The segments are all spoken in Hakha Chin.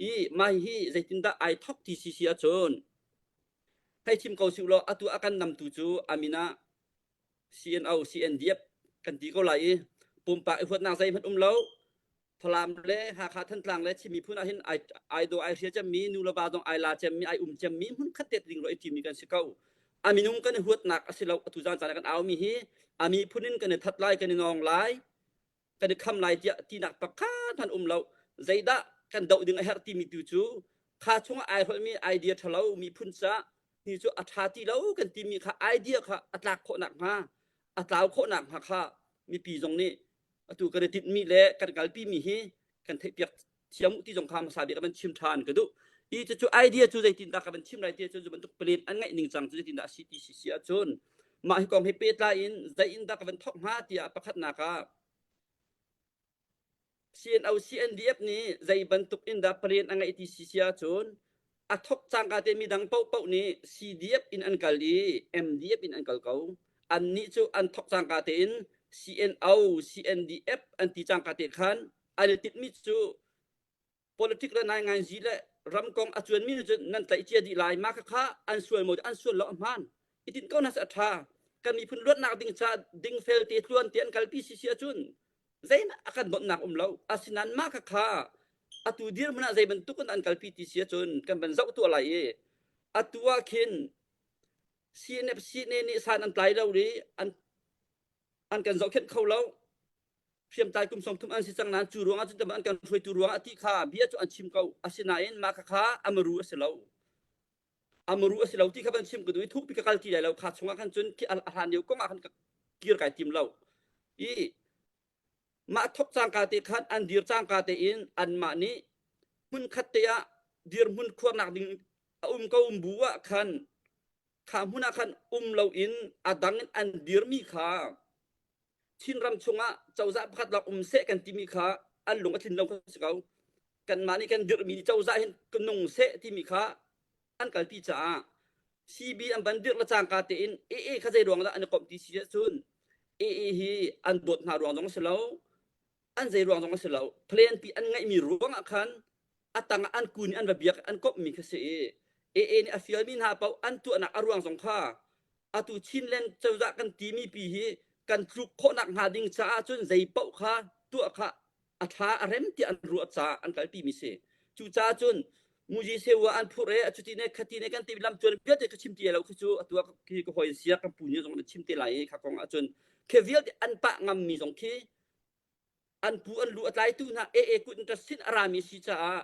I mah hi zeitindah ai thok ti si si ahcun hei chim ko sih law atu a kan namtu cu a min ah CNO CNDF kan ti ko lai i pumpak i huatnak zeihmanh um lo. Falam le Hakha Thantlang le Chin miphun ah hin ai ai daw ai hria cemmi nu le va zong ai la cemmi ai um cemmi hmun khat te ding ro i ṭimi kan si ko. A minung kan i huatnak a si lo atu zan caan ah kan aumi hi a miphun in kan i that lai kan i nawng lai kan i kham lai tiah tinak pakhat hmanh um lo. Zeidah kan doh ding a herh timi tu cu kha chungah ai hrolhmi idea ṭhalo miphun ca ni cu a ṭha ti lo kan timi kha idea kha a tlak khawh nakhnga a tlau khawh nakhnga kha mipi zong nih atu kan i tinhmi le kan kalpimi hi kan theihpiak thiam u ti zong kha hmasa bik kan chim ṭhan ka duh. I cucu idea cu zeitindah ka van chim lai ti cu bantuk plan an ngeih ning cang cu zeitindah a si ti si si ahcun mah hi kong he pehtlai in zei in dah ka van thawk hnga tiah pakhatnak ah CNO CNDF nih zei bantuk in dah plan a ngeih ti si si ahcun a thok cangka te midang paohpaoh nih CDF in an kal i MDF in an kal ko. Annih cu an thok cangka tein CNO CNDF an ti cangka te khan an i tinhmi cu politic le nainganzi le ram kong a cuanmi nih cun nan tlaih cia dih lai mah khakha an sual maw an sual lo a hmaan i tinh ko hna seh a ṭha kan miphun luatnak ding ca dingfel te tluan te an kalpi si si ahcun zeihmanh a kan donhnak um lo asinain mah khakha atu dirhmun ah zei bantuk in an kalpi ti si ahcun kan van zoh tuah lai i atu ah khin CNF CNA nih san an tlai lo i an an kan zohkhenh kho lo hriamtlai kum 30 an si cang nain cu ruangah cun an kan hruaitu ruangah ti kha bia cu an chim ko asinain mah khakha amaru a si lo amaru a si lo ti kha van chim ka duh i thukpi ka kal ti lai lo kha chungah khan cun khi a hlan lio kong ah khan ka kir kai tim lo i mah thok cangka te khan an dir cangka te in anmah nih hmun khat te ah dirhmun khuarnak ding a um ko bu ah khan kha hmun ah khan um lo in a dang in an dirmi kha Chinram chungah cozah pakhat lawng um seh kan timi kha an lung a tlin lo kha si ko. Kanmah nih kan dirhmi cozah hin nung seh timi kha an kalpi caah CB an van dirh le cangka tein AA kha zei ruang dah an i komh ti si ahcun AA hi an dawt hna ruang zong a si lo an zei ruang zong a si lo plan pi an ngeihmi ruang ah khan a tang ah an kun i an va biak an komhmi kha si i AA nih a fialmi hna paoh an tuahnak a ruang zong kha atu Chinland cozah kan timi pi hi kan tluk khawhnak hnga ding caah cun zei paoh kha tuah kha a ṭha a rem tiah an ruah caah an kalpi mi si. Cucaah cun Muji sewa an phurh e cuti ne khati ne kan ti lam cuan vialte ka chim ti lo khi cu atu khi ka hoi sia kan pu ni zong na chim te lai i kha kong ahcun khi vialte an pah ngam mi zong khi an pu an lu a tlaitu hna AA kut in sin a rami si caah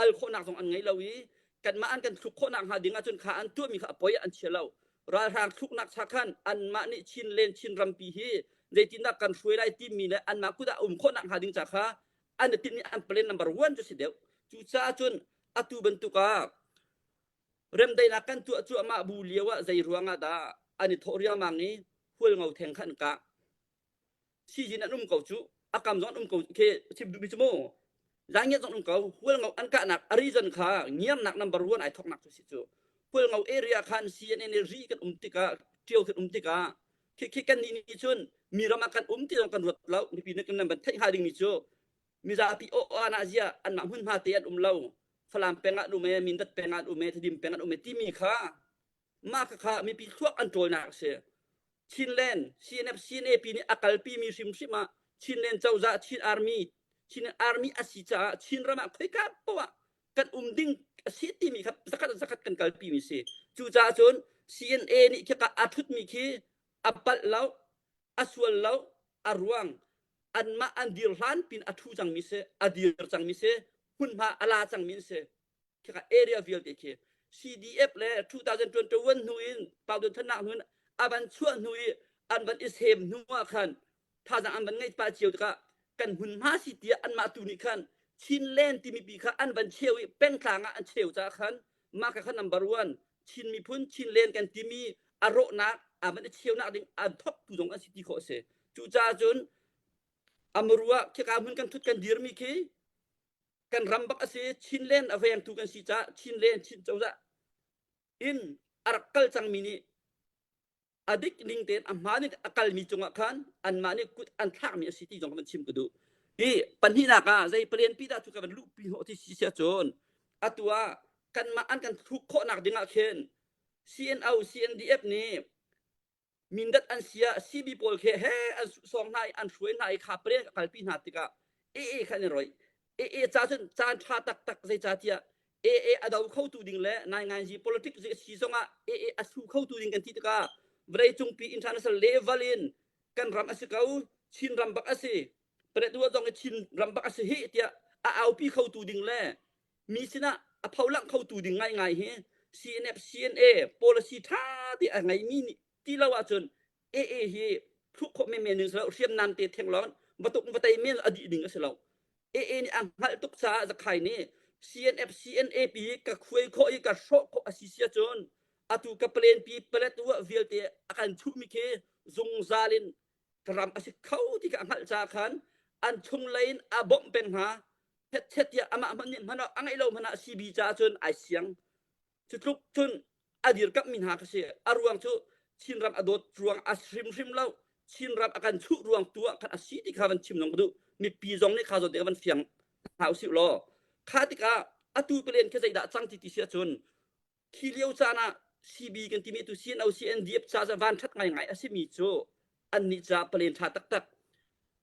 al khawhnak zong an ngei lo i kanmah an kan thluk khawhnak hnga ding ahcun kha an tuahmi kha a poi an chia lo ralhrang thluknak cha khan anmah nih Chin len Chin rampi hi zeitindah kan hruai lai timi le anmah kut ah um khawhnak hnga ding ca kha an i tinhmi an plan number one cu si deuh cucaah cun atu bantuk ah remdaihnak kan tuah cuahmah bu lio ah zei ruangah dah an i thawh riangmang i hualngo theng kha an kah Sijin an um ko cu a kam zong an um ko khi chim duhmi cu mu zaangiat zong um ko hualngo an kahnak a reason kha ngiarnak number one ai thoknak cu si cu hualngo area khan CNN nih ri kan um tikah ṭio kan um tikah khi khi kan nih nih cun mi ram ah kan um ti zong kan ruat lo mipi nih kan van theih hnga dingmi cu mizapi aw aw ah zia anmah hmunhma te an um lo Falam peng ah an um e Mindat peng ah an um e Tedim peng an um e timi kha mah kha mipi thluak an ṭawlnak a si Chinland CNF CNAP nih a kalpimi hrimhrim ah Chinland cozah Chin Army Chin Army a si caah Chinram ah khoika poah kan um ding a si timi kha zakhat zakhat kan kalpimi si. Cucaah cun CNA nih khika a thutmi khi a palh lo, a sual lo, a ruang anmah an dir hlan pin a thu cangmi si, a dir cangmi si, hmunhma a la cangmi an si. Khika area vialte khi CDF le 2021 hnu in Pau thannak hnu in a van chuah hnu i an van i sem hnu ah khan thazaang an van ngeih pah cio tikah kan hmunhma si tiah anmah tu nih khan Chinland timi pi kha an van cheu i pengtlang ah an cheu caah khan mah kha khan number one Chin miphun Chinland kan timi a rawhnak a van i cheunak ding an thok tu zong an si ti khawh a si. Cucaah cun Amaru ah khika hmun kan thut kan dirmi khi kan ram bak a si Chinland a vengtu kan si caah Chinland Chin cozah in a rak kal cangmi nih a dik ning tein a hmaan in a kalmi cungah khan anmah nih kut an thlakmi a si ti zong kan chim ka duh. Hi pahnihnak ah zei palen pi dah cu ka van luhpi hnawh ti si ahcun. Atu ah kanmah an kan thluk khawhnak ding ah khin CNO CNDF nih mindat an si ah CB pawl khi he an sawng hna i an hruai hna i kha paren a kalpi hna tikah AA kha an i roih. AA ca cun caan ṭha taktak zeicahtiah AA a do khotu ding le nainganzi politics si zongah AA a su khotu ding kan ti tikah vawleicungpi international level in kan ram a si ko Chin ram bak a si Paletwa zong i Chin ram bak a si hi tiah a aupi khotu ding le mi sinah a pholang khotu ding ngaingai hi CNF CNA policy ṭha te a ngeimi nih ti lo ahcun AA hi thluk khawh menmen ding si lo hriamnam te theng lawng va tuk va tei men a dih ding a si lo AA nih a hngalh tuk caah Zakhai nih CNF CNA pi ka khuai khawh i ka hrawh khawh a si si ahcun atu ka plan pi palet vialte a kan chuhmi khi zungzal in ka ram a si kho ti ka hngalh caah khan an chung lei in a bawmh peng hna hetchet tiah amah hmanh nih hmanh a ngeih lo hmanh ah CB caah cun ai siang cu tluk cun a dirkamhmi hna ka si a ruang cu Chinram a dawt ruang a hrimhrim lo Chinram a kan chuh ruang tu ah khan a si ti kha van chim zong ka duh mipi zong nih kha zawn te van fiang hna usih law kha tikah atu palen khi zeidah cang ti ti si ahcun Khi lio caan ah CB kan timi tu CNO CNDF ca cu van ṭhat ngaingai a simi cu annih ca palen ṭha taktak.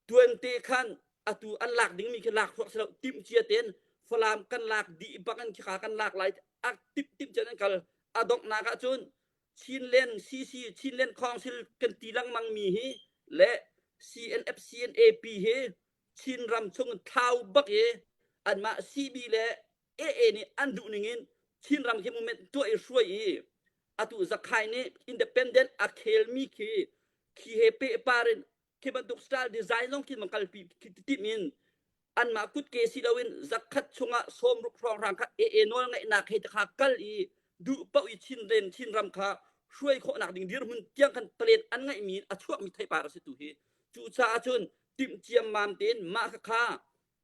Tuante khan atu an lak dingmi khi lak ruak si lo timh cia tein Falam kan lak dih bak in khika kan lak lai a tip tip cun an kal a donghnak ah cun Chinland CC Chinland Council kan ti lengmang mi hi le CNF CNAP hi Chinram chung thlau bak i anmah CB le AA nih an duh ning in Chinram khi movement tuah i hruai i atu Zakhai nih independent a khelmi khi khi he pehpar in khi bantuk style design zong khi man kalpi tim in anmah kutke si loin zakhat chungah sawmruk hrawnghrang kha AA nawl ngeihnak he kha kal i duh paoh i Chinren Chinram kha hruai khawhnak ding dirhmun tiang khan palen an ngeihmi a chuakmi theipar a si tu hi cucaah cun timh ciammam tein mah kha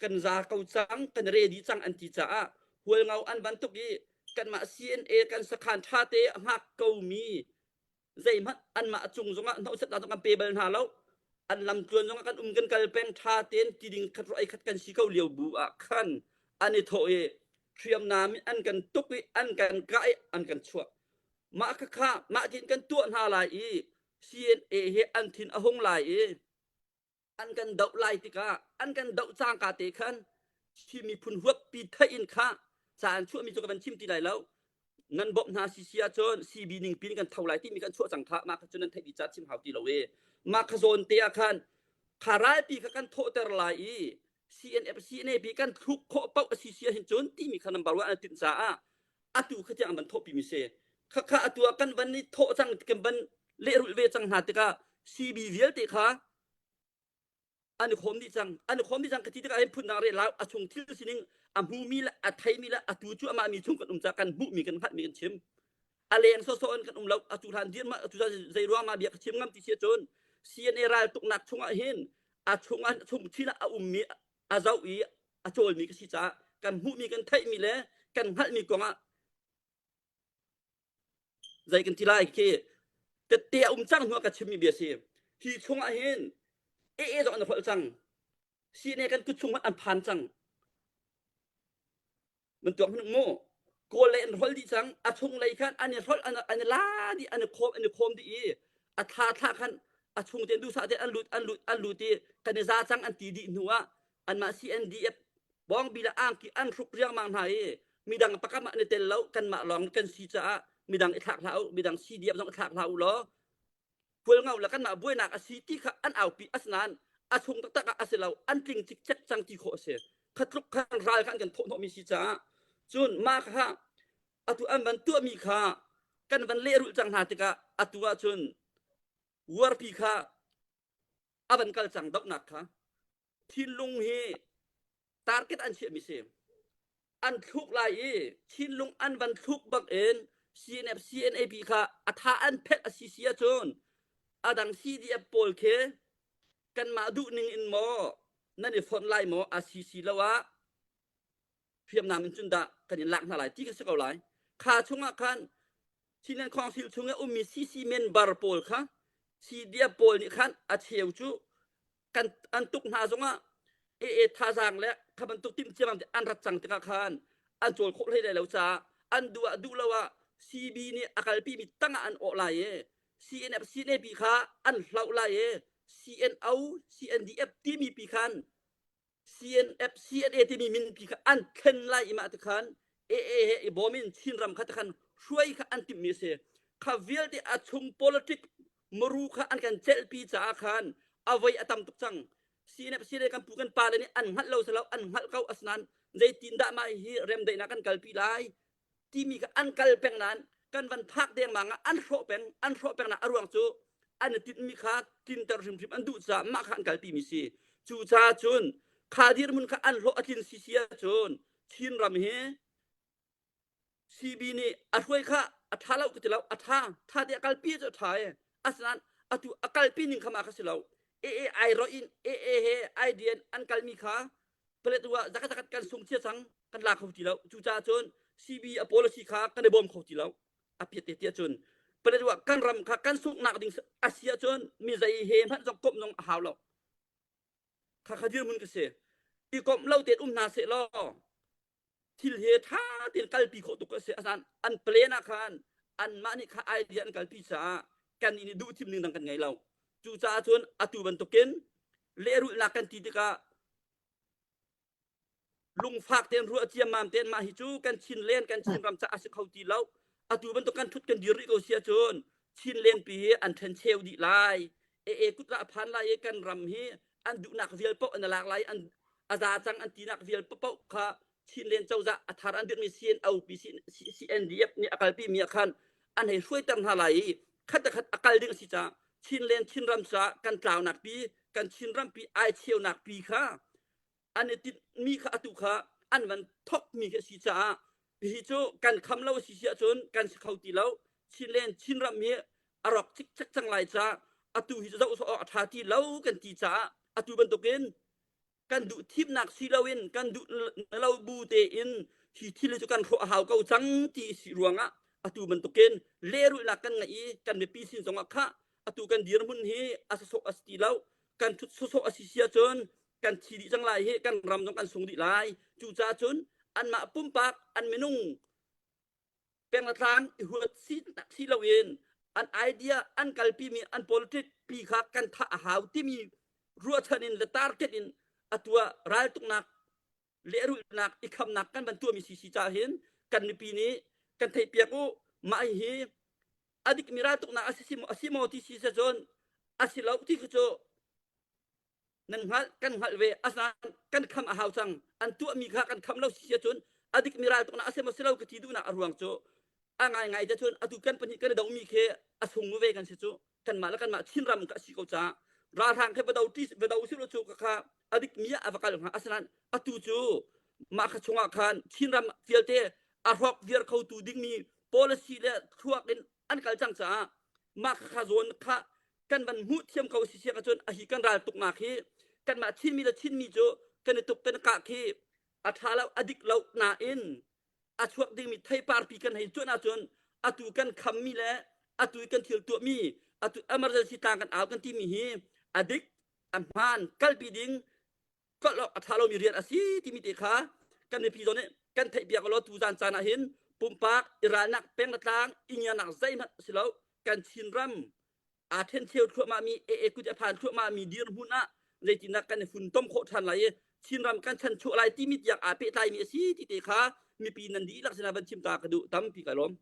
kan za ko cang kan ready cang an ti caah hualngo an van tuk i kanmah CNA kan sakhan ṭha te a hngak komi zeihmanh anmah cung zongah hnohsetnak zong kan pe bal hna lo an lamtluan zongah kan um kan kal peng ṭha tein ti ding khat ruah khat kan si ko lio bu ah khan an i thawh i hriamnam in an kan tuk i an kan kah i an kan chuah mah khakha mah tin kan tuah hna lai i CNA he an thin a hung lai i an kan doh lai tikah an kan doh cangka te khan Chin miphun huappi theih in kha ca an chuahmi cu ka van chim ti lai lo nan bawmh hna si si ahcun CB ning pin kan tho lai timi kan chuah cang kha mah kha cu nan theih dih ca chim hau ti lo e mah kha zawn te ah khan kha ralpi kha kan thawhter lai i CNF CNAP kan thluk khawh paoh a si si ahhin cun timi kha number one an tinh caah atu kha tiang an van thawhpi mi si kha kha atu ah kan van i thawh cang kan van lehrulh ve cang hna tikah CB vialte kha an i khawm dih cang an i khawm dih cang ka ti tikah hin phundang re lau a chung thil sining a hmumi le a theimi le atu cu amah mi chung kan um ca kan hmuhmi kan hngalhmi kan chim a leng sawsawh in kan um lo atu hlan dir ma atu zei ruang ma bia ka chim ngam ti si cun CNA ral tuknak chungah hin a chungah chung chin ah a ummi a zoh i a cawlmi ka si caah kan hmuhmi kan theihmi le kan hngalhmi kongah zei kan ti lai khi tette a um cang hnu ah ka chimmi bia si hi chungah hin ee zong an holh cang CNA kan kut chung an phan cang man tuak hnu mu kawl lei an holh dih cang a chung lei khan an i holh an an i la dih an i khawm an i khawm dih i a thla thla khan a chung te dusa te an lut an lut an lut i kan i za cang an ti dih hnu ah anmah CNDF bawngbi le angki an hruk riangmang hna i midang pakam ah an i tel lo kanmah lawng kan si caah midang i thlak hlah u midang CDF zong i thlak hlah u law Hualngo le kanmah buainak a si ti kha an aupi asinain a chung taktak ah a si lo an tling cikcek cang ti khawh a si khatluk khan ral kha an kan thawhhnawhmi si caah cun mah kha atu an van tuahmi kha kan van lehrulh cang hna tikah atu ahcun uarpi kha a van kal cang dohnak kha thinlung hi target an chiahmi si an thluk lai i thinlung an van thluk bak in CNF CNAP kha a tha an phet a si si ahcun a dang CDF pawl khi kanmah duh ning in maw nan i fonh lai maw a si si lo ah hriamnam in cun dah kan in lak hna lai ti ka si ko lai kha chungah khan Chinland Council chung i ummi CC member pawl kha CDF pawl nih khan a cheu cu kan an tuk hna zongah AA thazaang le kha bantuk timh ciamam an rat cang tikah khan. An cawl khawh hlei lai lo caah an duh ah duh lo ah CB nih a kalpi mi tang ah an awh lai i CNF CNAP kha an hloh lai i CNO CNDF timi pi khan CNF CNA timi min pi kha an thlen lai i mah ti khan AA he i bawm in Chinram kha ti khan hruai kha an timhmi a si. Kha vialte a chung politic muru kha an kan celhpi caah khan a voi a tam tuk cang. CNF CNA kan pu kan pa le nih an hngalh lo silo an hngalh ko asinain zeitin dah mah hi remdaihnak kan kalpi lai timi kha an kal peng nain kan van phak dengmang ah an hrawh peng an hrawh peng nak a ruang cu an i tinhmi kha tlinter hrimhrim an duh caah mah kha an kalpi mi si. Cucaah cun kha dirhmun kha an hlawh a tlin sisi ahcun Chinram hi CB nih a hruai kha a ṭha lo ka ti lo a ṭha ṭha te a kalpi cu a ṭha e asinain atu a kalpi ning kha mah kha si lo AA ai roh in AA he IDN an kalmi kha Paletwa zakat zakat kan sung cia cang kan la kho ti lo cucaah cun CB a policy kha kan i bawm kho ti lo a piat te tiah cun Paletwa kan ram kha kan sunghnak ding a si ahcun mi zei he hmanh zong komh zong a hau lo kha kha dirhmun ka si i komh lo tein um hna seh law thil hi ṭha tein kalpi khawh tuk a si asinain an plan ah khan anmah nih kha idea an kalpi caah kan nih duh thim ning dang kan ngei lo cucaah cun atu bantukin lehrulhnak kan ti tikah lungfak tein ruah ciammam tein mah hi cu kan Chinland kan Chinram ca a si kho ti lo atu bantuk kan ṭhut kan dir rih ko si ahcun Chinland pi hi an ṭhencheu dih lai ee kut a phan lai i kan ram hi an duhnak vial paoh an lak lai an a za cang an tinak vial paoh kha Chinland cozah a thar an dirhmi CNO CNDF nih a kalpi mi ah khan an hei hruaiter hna lai i khat le khat a kal ding a si caah Chinland Chinram caah kan tlaunak pi kan Chinram pi ai cheunak pi kha an i tinhmi kha atu kha an van thokmi khi a si caah hi cu kan kham lo si si ahcun kan si kho ti lo Chinland Chinram hi a rawk cikcek cang lai caah atu hi zoh sawh awk a ṭha ti lo kan ti caah atu bantukin kan duh thimnak si loin kan duh lo bu tein hi thil cu kan hrawh a hau ko cang ti si ruangah atu bantukin lehrulhnak kan ngeih i kan mipi sin zongah khah atu kan dirhmun hi a sawsawh a si ti lo kan thut sawsawh a si si ahcun kan thi dih cang lai hi kan ram zong kan sung dih lai cucaah cun anmah pumpak an minung peng le tlang i huat si si loin an idea an kalpi mi an politic pi kha kan thah a hau timi ruahchan in le target in atu ah raltuknak lehrulhnak i khamnak kan van tuahmi si si ca hin kan mipi nih kan theihpiak u mah hi a dikmi raltuknak a si a si maw ti si se cun a si lo ti khi cu nan hngalh kan hngalh ve asinain kan kham a hau cang an tuahmi kha kan kham lo si ahcun a dikmi raltuknak a si maw si lo ka ti duhnak a ruang cu a ngaingai te cun atu kan pahnih kan i domi khi a sung ve kan si cu kanmah le kanmah Chinram ka si ko caah ralhrang khi va do ti va do si lo cu kha a dikmi ah a va kal hnga asinain atu cu mah kha chungah khan Chinram vialte a hrawk viar khotu dingmi policy le thluak in an kal cang caah mah kha zawn kha kan van hmuh thiam ko si siak ahcun a hi kan ral tuknak hi kanmah Chinmi le Chinmi cu kan i tuk kan i kah khi a ṭha lo a dik lo nain a chuak dingmi theipar pi kan hei cuan ahcun atu kan khammi le atu i kan thil tuahmi atu emergency tlang kan au kan timi hi a dik a hmaan kalpi ding kolh awk a ṭha lomi rian a si timi te kha kan mipi zong nih kan theih piak law tuzan caan ah hin pumpak i ralnak peng le tlang i ngiarnak zeihmanh si lo kan Chinram aa ṭhencheu thluahmahmi AA kut a phan thluahmahmi dirhmun ah zeitindah kan i funtom khawh ṭhan lai i Chinram kan chanchuah lai timi tiang aa pehtlaimi a si ti te kha mipi nan dihlak sinah van chim ta ka duh tampi ka lawm.